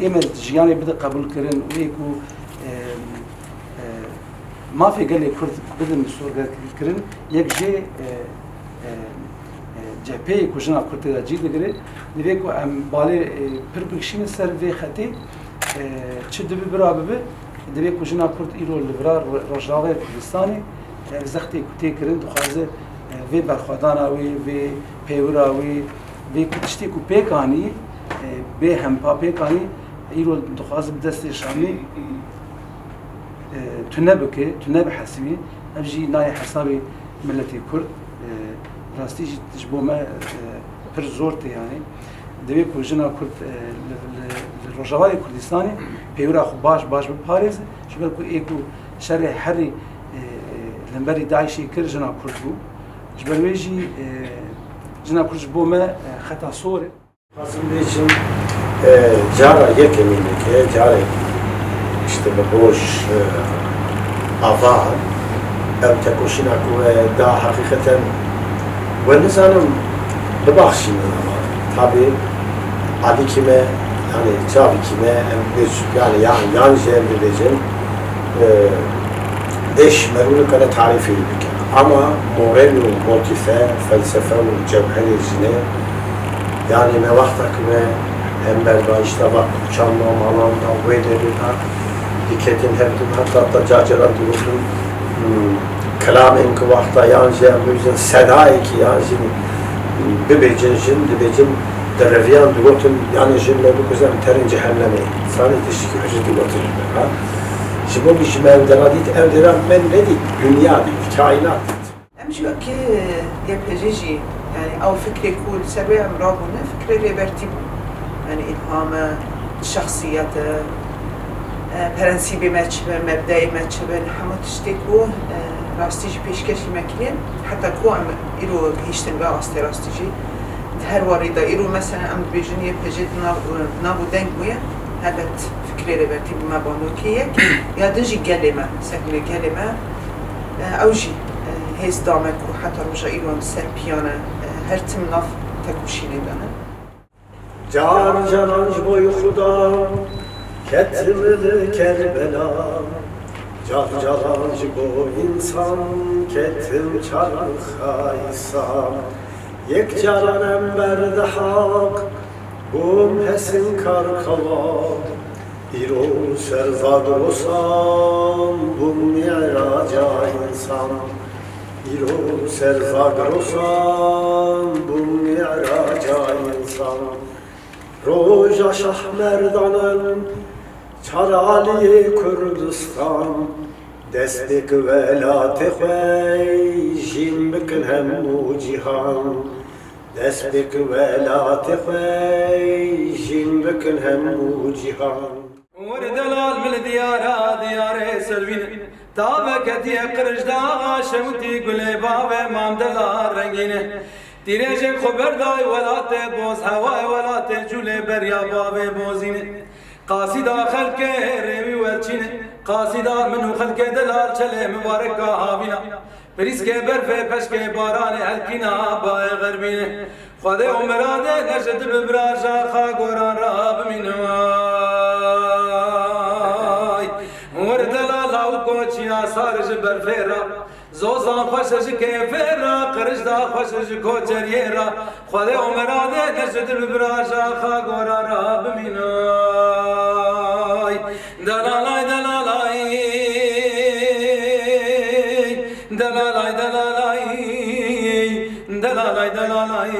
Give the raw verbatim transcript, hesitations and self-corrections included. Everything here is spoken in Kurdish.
ê me jiyanê bide qebûlkirin û ê ku, e, e, mafê gelê Kurd bidin sorgerkirin, yek jê, e, e, e, cepheyê ku jina Kurd tê de cî digire, divê ku em balê, e, pir bikişînin ser vê xetê, e, çi dibi bira bibi, divê ku jina Kurd îro li vira Ro-, Rojavayê Kurdistanê, e, zextê ku tê kirin dixwaze, e, vê berxwedana wê, vê pêwira wê, vê ku tiştê ku pêk anî, e, bê hempa pêk anî, îro dixwaze bi destê Şamê, e, tune bike, tune bihesibî, ev jî nayê hesabê miletê Kurd. E, rastî jî ji bo me, e, pir zor tê, yanî. Divê ku jina Kurd, e, li, li, li Rojavayê Kurdistanê pêwira xwe baş, baş biparêze, ji ber ku ê ku şerê herî, e, li hemberî DAIŞê kir, jina Kurd bû. Ji ber wê jî, e, jina Kurd ji bo me, e, xeta sor e. Dixwazim bêjim, e, cara yekemîn dike, carek işte bi roj, e, ava, ev tekoşîna ku we da heqîqeten we nizanim bibaxşînin ama tabî alîkî me, yani çavikî me, em bêj, yani yan, yan jî em bibêjin, e, êş merû nikare tarîfê wî bike. Ama morel û motîfe, felsefe û cewherê jinê, yanî me wexta ku me hember da îşte va kuçan da, malan da, wê derê da, diketin hevdû, heta ta cacaran digotin, hmm, kelamên ku wexta yan jî em bibêjin sedayekî yan jî bibêjin jin, dibêjin di reviyan digotin, yanî jin me bikuzin em terin cehennemê. Zanî tiştekî hicî digotin ji me, ha? Ji bo ku ji me ev dera dît, ev dera me nedît, dinya dît, kaînat dît. Em jî wekî Y P G jî, yanî ew fikrê ku li ser wê em rabûne, fikrê Rêbertî bû. Yanî îlham e, şexsiyet e, e, prensîbê me çi bin, mebdeyê me çi bin, hemû tiştê ku, e, rastî jî pêşkêşî me kiriye, heta ku em îro gihîştin vê astê rastî jî. Di her warî de îro mesela em dibêjin Y P G di nav, di nav û deng bûye, helbet fikrê Rêbertî bi me bandokê ye, ya din jî gelê me, sehmê gelê me, e, ew jî, e, hêz da me ku heta roja îro em ser piyan e, e, her tim nav tekoşînê de ne. Car caran ji bo Xuda ketim li Kerbela, car caran ji bo însan ketim çarmixa îsa. Yek caran em berdehaq bûm hesin karkawa, îro ser Zagrosan bûm mîraca însan. Îro ser Zagrosan bûm mîraca însan. Roja Şahmerdanan çar aliyê Kurdistan, dest pê ki welatê xwe jîn bikin hemû cîhan. Dest pê ki welatê xwe jîn bikin hemû cîhan. Wer delal min li diyara diyarê ser bîne. Tave ketiye qirij daxa şewitî gulê bavê mam delal rengîne. Tîrêjek xwe berdayê welatê boz, hewayê welatê cûlê beriya bavê bozîne. Qasîda xelkê rêwî werçîne. Qasîda min û xelkê delal çelê mibareka havîna. Pirîskê berfê peşkê baranê helkîna bayê xerbîne. Xwedê û miradê ne ji di bi biraja xa goran ra bimîne way. Wer delala û koçiya sar ji berfê ra. Zozan xweş ji kêfê ra, qirij da xweş ji koçeriyê ra. Xwedê û miradê ne ji di bi biraja xa goran ra bimîne way. Delalay, delalay, delalay, delalay, delalay, delalay.